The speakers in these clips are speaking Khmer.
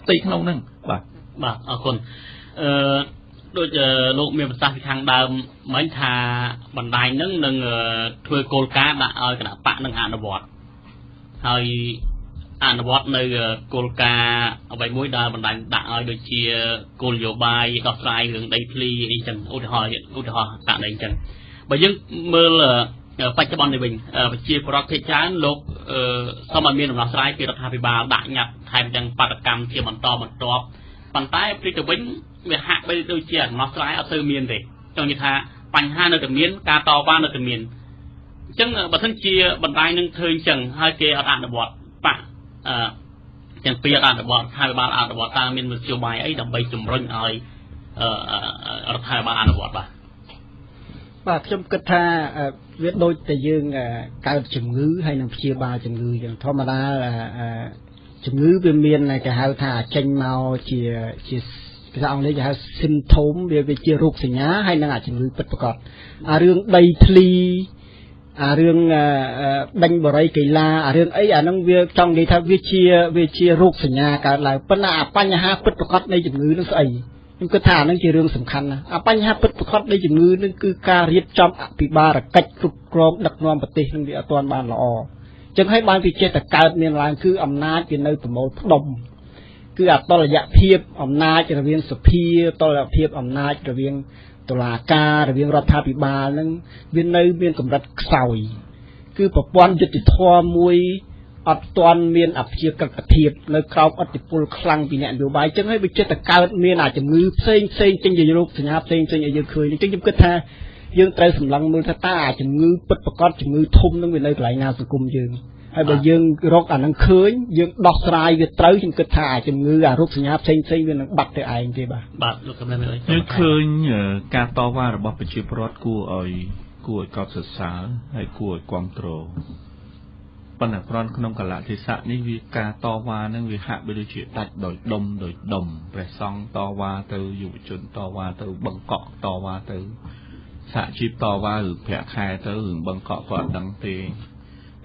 ផ្ទៃក្នុងហ្នឹងបាទ បាទ អរគុណ អឺដូចលោកមានប្រសាសន៍ពីខាងដើមមិញថាបណ្ដាញហ្នឹងនឹងធ្វើគោលការណ៍ដាក់ឲ្យគណៈបកនឹងអនុវត្តហើយអនុវត្តនៅគោលការណ៍អ្វីមួយដែលបណ្ដាញដាក់ឲ្យដូចជាគោលនយោបាយដោះស្រាយរឿងដីធ្លីអីចឹងឧទាហរណ៍ឧទាហរណ៍ករណីចឹងបើយើងមើលបច្ចុប្បន្ននេះវិញប្រជាពលរដ្ឋភាគច្រើនលោកសូមឲ្យមានដំណោះស្រាយពីរដ្ឋាភិបាលដាក់ញត្តិថែមទាំងបាតកម្មជាបន្តបន្ទាប់ប៉ុន្តែព្រិទៅវិញវាហាក់បីដូចជាដំណោះស្រាយអត់សូវមានទេចង់និយាយថាបញ្ហានៅតែមានការតវ៉ានៅតែមានអញ្ចឹងបើសិនជាបណ្ដាញនឹងធ្វើអញ្ចឹងហើយគេអត់អនុវត្តបកទាំងពីរអនុវត្តរដ្ឋាភិបាលអនុវត្តតើមានមធ្យោបាយអីដើម្បីជំរុញឲ្យរដ្ឋាភិបាលអនុវត្តបាទ បាទខ្ញុំគិតថាវាដូចតែយើងកើតជំងឺហើយនឹងព្យាបាលជំងឺយ៉ាងធម្មតាជំងឺវាមានគេហៅថាចេញមកជាជាភាសាអង់គ្លេសគេហៅ symptom វាជារោគសញ្ញាហើយនឹងអាជំងឺពិតប្រាកដអារឿងដីធ្លីអារឿងដេញបរិយកីឡាអារឿងអីអាហ្នឹងវាចង់និយាយថាវាជាវាជារោគសញ្ញាកើតឡើងប៉ុន្តែអាបញ្ហាពិតប្រាកដនៃជំងឺហ្នឹងស្អីខ្ញុំគិតថាអាហ្នឹងជារឿងសំខាន់ណាស់អាបញ្ហាពិតប្រាកដនៃជំងឺហ្នឹងគឺការរៀបចំអភិបាលកិច្ចគ្រប់គ្រងដឹកនាំប្រទេសហ្នឹងវាអត់ទាន់បានល្អចឹងហើយបានវាចេះតែកើតមានឡើងគឺអំណាចវានៅប្រមូលផ្ដុំគឺអតុល្យភាពអំណាចរវាងសភាអតុល្យភាពអំណាចរវាងតុលាការរវាងរដ្ឋាភិបាលហ្នឹងវានៅមានកម្រិតខ្សោយគឺប្រព័ន្ធយុត្តិធម៌មួយអត់ទាន់មានអព្យាក្រឹតភាពនៅក្រោមឥទ្ធិពលខ្លាំងពីអ្នកនយោបាយចឹងហើយវាចិត្តតែកើតមានអាជំងឺផ្សេងផ្សេងចេញជារោគសញ្ញាផ្សេងផ្សេងឲ្យយើងឃើញអញ្ចឹងខ្ញុំគិតថាយើងត្រូវសម្លឹងមើលថាតើអាជំងឺពិតប្រាកដជំងឺធំហ្នឹងវានៅកន្លែងណាសង្គមយើងហើយបើយើងរកអាហ្នឹងឃើញយើងដោះស្រាយវាត្រូវខ្ញុំគិតថាអាជំងឺអារោគសញ្ញាផ្សេងផ្សេងវានឹងបាត់ទៅឯងទេបាទ បាទលោកកំណែមានអី យើងឃើញការតវ៉ារបស់ប្រជាពលរដ្ឋគួរឲ្យកោតសរសើរហើយគួរឲ្យគាំទ្រប៉ុន្តែគ្រាន់ក្នុងកលៈទេសៈនេះវាការតវ៉ានឹងវាហាក់បីដូចជាដាច់ដោយដុំដោយដុំព្រះសង្ឃតវ៉ាទៅយុវជនតវ៉ាទៅបង្កក់តវ៉ាទៅសហជីពតវ៉ាឬប្រាក់ខែទៅរឿងបង្កក់ក៏អត់ដឹងទេ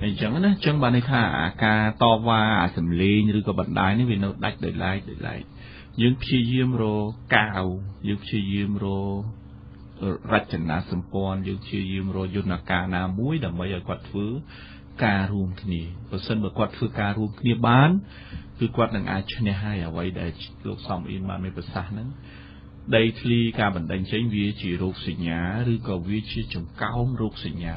អញ្ចឹងណាអញ្ចឹងបានន័យថាអាការតវ៉ាអាសំលេងឬក៏បណ្ដាញនេះវានៅដាច់ដោយឡែកដោយឡែកយើងព្យាយាមរកកាវយើងព្យាយាមរករចនាសម្ព័ន្ធយើងព្យាយាមរកយន្តការណាមួយដើម្បីឲ្យគាត់ធ្វើការរួមគ្នាបើសិនបើគាត់ធ្វើការរួមគ្នាបានគឺគាត់នឹងអាចឈ្នះហើយអ្វីដែលលោកសំអ៊ីនបានមានប្រសាសន៍ហ្នឹងដីធ្លីការបណ្ដេញចេញវាជារោគសញ្ញាឬក៏វាជាចង្កោមរោគសញ្ញា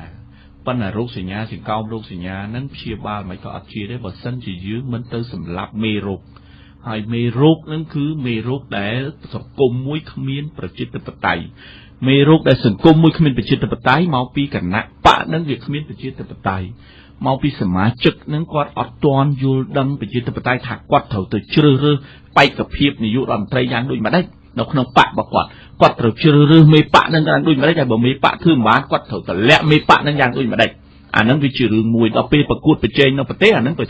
ប៉ុន្តែរោគសញ្ញាចង្កោមរោគសញ្ញាហ្នឹងព្យាបាលមិនក៏អត់ជាទេបើសិនជាយើងមិនទៅសម្លាប់មេរោគហើយមេរោគហ្នឹងគឺមេរោគដែលសង្គមមួយគ្មានប្រជាធិបតេយ្យមេរោគដែលសង្គមមួយគ្មានប្រជាធិបតេយ្យមកពីគណៈបកហ្នឹងវាគ្មានប្រជាធិបតេយ្យមកពីសមាជិកហ្នឹងគាត់អត់ទាន់យល់ដឹងប្រជាធិបតេយ្យថាគាត់ត្រូវទៅជ្រើសរើសបេក្ខភាពនាយករដ្ឋមន្ត្រីយ៉ាងដូចម្ដេចនៅក្នុងបករបស់គាត់គាត់ត្រូវជ្រើសរើសមេបកហ្នឹងយ៉ាងដូចម្ដេចហើយបើមេបកធ្វើមិនបានគាត់ត្រូវតម្លាក់មេបកហ្នឹងយ៉ាងដូចម្ដេចអាហ្នឹងវាជារឿងមួយដល់ពេលប្រកួតប្រជែងនៅប្រទេសអាហ្នឹងប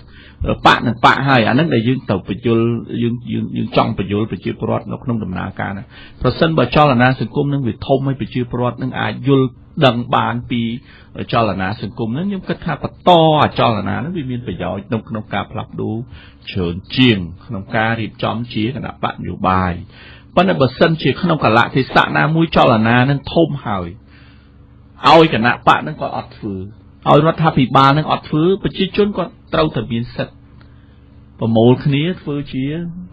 កនឹងបកហើយអាហ្នឹងដែលយើងត្រូវបញ្យលយើងយើងយើងចង់បញ្យលប្រជាពលរដ្ឋនៅក្នុងដំណើរការហ្នឹងប្រសិនបើចលនាសង្គមហ្នឹងវាធំហើយប្រជាពលរដ្ឋហ្នឹងអាចយល់ដឹងបានពីចលនាសង្គមហ្នឹងខ្ញុំគិតថាបន្តអាចលនាហ្នឹងវាមានប្រយោជន៍ក្នុងការផ្លាស់ប្ដូរច្រើនជាងក្នុងការរៀបចំជាគណៈបកនយោបាយប៉ុន្តែបើសិនជាក្នុងកលៈទេសៈណាមួយចលនានឹងធំហើយឲ្យគណៈបកហ្នឹងគាត់អត់ធ្វើឲ្យរដ្ឋាភិបាលនឹងអត់ធ្វើប្រជាជនគាត់ត្រូវតែមានសិទ្ធិប្រមូលគ្នាធ្វើជា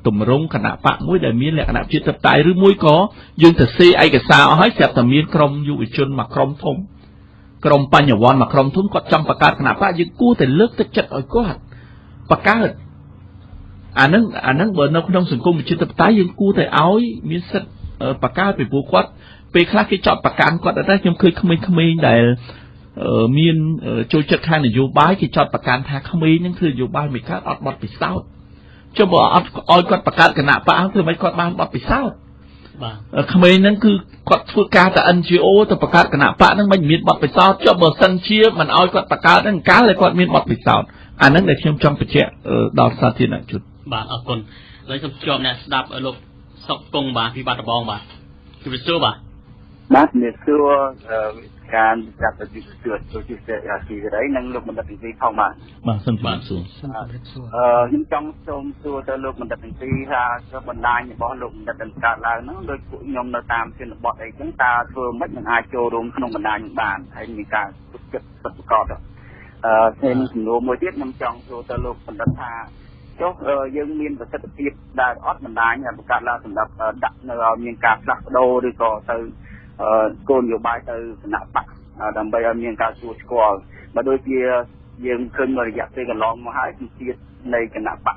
ទម្រង់គណៈបកមួយដែលមានលក្ខណៈប្រជាធិបតេយ្យឬមួយក៏យើងទៅសេឯកសារអស់ហើយស្រាប់តែមានក្រុមយុវជនមួយក្រុមធំក្រុមបញ្ញវន្តមួយក្រុមធំគាត់ចង់បង្កើតគណៈបកយើងគួរតែលើកទឹកចិត្តឲ្យគាត់បង្កើតអាហ្នឹងបើនៅក្នុងសង្គមប្រជាធិបតេយ្យយើងគួរតែឲ្យមានសិទ្ធិបង្កើតពីព្រោះគាត់ពេលខ្លះគេចោទប្រកាន់គាត់ដែរខ្ញុំឃើញក្មេងៗដែលមានចូលចិត្តខាងនយោបាយគេចោទប្រកាន់ថាក្មេងហ្នឹងធ្វើនយោបាយមិនកើតអត់បទពិសោធន៍ចុះបើអត់ឲ្យគាត់បង្កើតគណៈបកធ្វើម៉េចគាត់បានបទពិសោធន៍បាទក្មេងហ្នឹងគឺគាត់ធ្វើការតែ NGO ទៅបង្កើតគណៈបកហ្នឹងមិនមានបទពិសោធន៍ចុះបើសិនជាមិនឲ្យគាត់បង្កើតហ្នឹងកាលឲ្យគាត់មានបទពិសោធន៍អាហ្នឹងដែលខ្ញុំចង់បញ្ជាក់ដល់សាធារណជនបាទអរគុណហើយសូមជួបអ្នកស្ដាប់លោកសុកគង់បាទពីបាត់ដំបងបាទជម្រាបសួរបាទ បាទជំរាបសួរការចាត់ប្រជាជនជួយជាសេរីនិងលោកបណ្ឌិតទាំងពីរផងបាទ បាទសូមជម្រាបសួរ សូមជម្រាបសួរ ខ្ញុំចង់សូមសួរទៅលោកបណ្ឌិតទាំងពីរថាបណ្ដាញរបស់លោកបណ្ឌិតទាំងកើតឡើងហ្នឹងដោយពួកខ្ញុំនៅតាមជនបទអីចឹងតើធ្វើម៉េចនឹងអាចចូលរួមក្នុងបណ្ដាញបានហើយមានការទុកចិត្តពិតប្រាកដហើយនឹងសំណួរមួយទៀតខ្ញុំចង់សួរទៅលោកបណ្ឌិតថាចុះយើងមានប្រសិទ្ធភាពដែលអត់បណ្ដាញបង្កើតឡើងសម្រាប់ដាក់នៅឲ្យមានការផ្លាស់ប្ដូរឬក៏ទៅគោលនយោបាយទៅគណៈបកដើម្បីឲ្យមានការសួរស្គាល់បើដូចជាយើងឃើញមួយរយៈពេលកន្លងមកហើយសម្ពាធនៃគណៈបក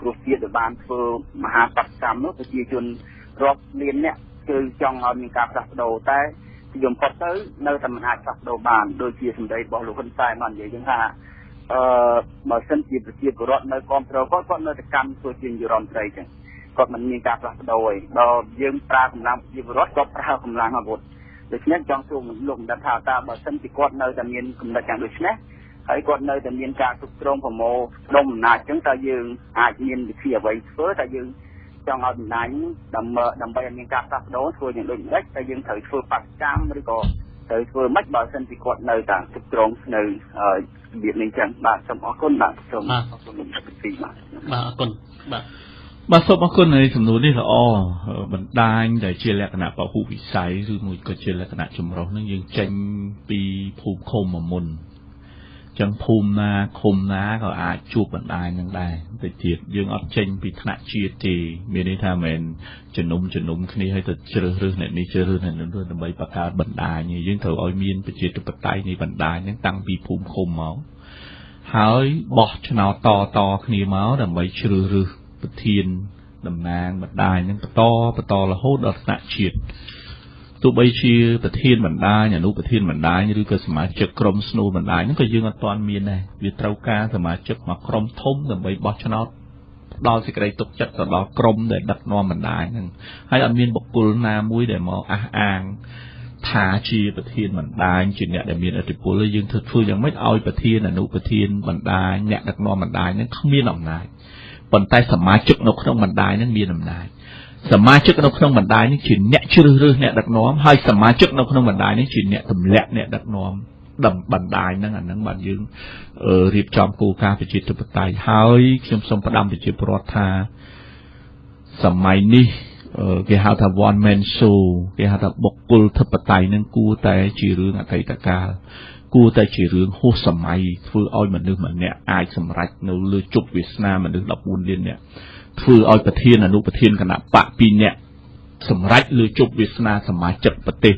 គ្រោះជាតិដែលបានធ្វើមហាបដកម្មនោះប្រជាជនរាប់លានអ្នកគឺចង់ឲ្យមានការផ្លាស់ប្ដូរតែទីបំផុតទៅនៅតែមិនអាចផ្លាស់ប្ដូរបានដូចជាសម្ដីរបស់លោកហ៊ុនសែនបាននិយាយចឹងថាបើសិនជាប្រជាពលរដ្ឋនៅគ្រប់គ្រងគាត់គាត់នៅតែកម្មធ្វើជានាយករដ្ឋមន្ត្រីចឹងគាត់មិនមានការផ្លាស់ប្ដូរឯងដល់យើងប្រើកម្លាំងប្រជាពលរដ្ឋគាត់ប្រើកម្លាំងអាវុធដូច្នេះចង់សួរលោកបណ្ឌិតថាតើបើសិនជាគាត់នៅតែមានគំនិតយ៉ាងដូចនេះហើយគាត់នៅតែមានការគ្រប់គ្រងប្រមូលផ្ដុំអំណាចចឹងតើយើងអាចមានវិធីអ្វីធ្វើតើយើងចង់ឲ្យបណ្ដាញដើម្បីឲ្យមានការផ្លាស់ប្ដូរធ្វើយ៉ាងដូចម្ដេចតើយើងត្រូវធ្វើបាតុកម្មឬក៏ត្រូវធ្វើម៉េចបើសិនជាគាត់នៅតែគ្រប់គ្រងនៅរបៀបនេះចឹងបាទសូមអរគុណបាទសូមអរគុណលោកបណ្ឌិតបាទ បាទអរគុណបាទ បាទសូមអរគុណនៃសំណួរនេះល្អបណ្ដាញដែលជាលក្ខណៈពហុវិស័យឬមួយក៏ជាលក្ខណៈចម្រុះនឹងយើងចេញពីភូមិឃុំមកមុនចឹងភូមិណាឃុំណាក៏អាចជួបបណ្ដាញនឹងដែរតិចទៀតយើងអត់ចេញពីថ្នាក់ជាតិទេមានន័យថាមិនជំនុំជំនុំគ្នាឲ្យទៅជ្រើសរើសអ្នកនេះជ្រើសរើសអ្នកនោះដើម្បីបង្កើតបណ្ដាញយើងត្រូវឲ្យមានប្រជាធិបតេយ្យនៃបណ្ដាញហ្នឹងតាំងពីភូមិឃុំមកហើយបោះឆ្នោតតតគ្នាមកដើម្បីជ្រើសរើសប្រធានតំណាងបណ្ដាញហ្នឹងបន្តបន្តរហូតដល់ថ្នាក់ជាតិទោះបីជាប្រធានបណ្ដាញអនុប្រធានបណ្ដាញឬក៏សមាជិកក្រុមស្នូលបណ្ដាញហ្នឹងក៏យើងអត់ទាន់មានដែរវាត្រូវការសមាជិកមកក្រុមធំដើម្បីបោះឆ្នោតផ្ដល់សេចក្តីទុកចិត្តទៅដល់ក្រុមដែលដឹកនាំបណ្ដាញហ្នឹងហើយអត់មានបុគ្គលណាមួយដែលមកអះអាងថាជាប្រធានបណ្ដាញជាអ្នកដែលមានឥទ្ធិពលយើងធ្វើយ៉ាងម៉េចឲ្យប្រធានអនុប្រធានបណ្ដាញអ្នកដឹកនាំបណ្ដាញហ្នឹងគ្មានអំណាចប៉ុន្តែសមាជិកនៅក្នុងបណ្ដាញហ្នឹងមានអំណាចសមាជិកនៅក្នុងបណ្ដាញនេះជាអ្នកជ្រើសរើសអ្នកដឹកនាំហើយសមាជិកនៅក្នុងបណ្ដាញនេះជាអ្នកទម្លាក់អ្នកដឹកនាំបណ្ដាញហ្នឹងអាហ្នឹងបាទយើងរៀបចំគោលការណ៍ប្រជាធិបតេយ្យហើយខ្ញុំសូមផ្ដាំប្រជាពលរដ្ឋថាសម័យនេះគេហៅថា one man show គេហៅថាបុគ្គលធិបតេយ្យហ្នឹងគួរតែជារឿងអតីតកាលគួរតែជារឿងហួសសម័យធ្វើឲ្យមនុស្សម្នាក់អាចសម្រេចនៅលើជោគវាសនាមនុស្ស14លាននាក់ធ្វើឲ្យប្រធានអនុប្រធានគណៈបក2នាក់សម្រេចលើជោគវាសនាសមាជិកប្រទេស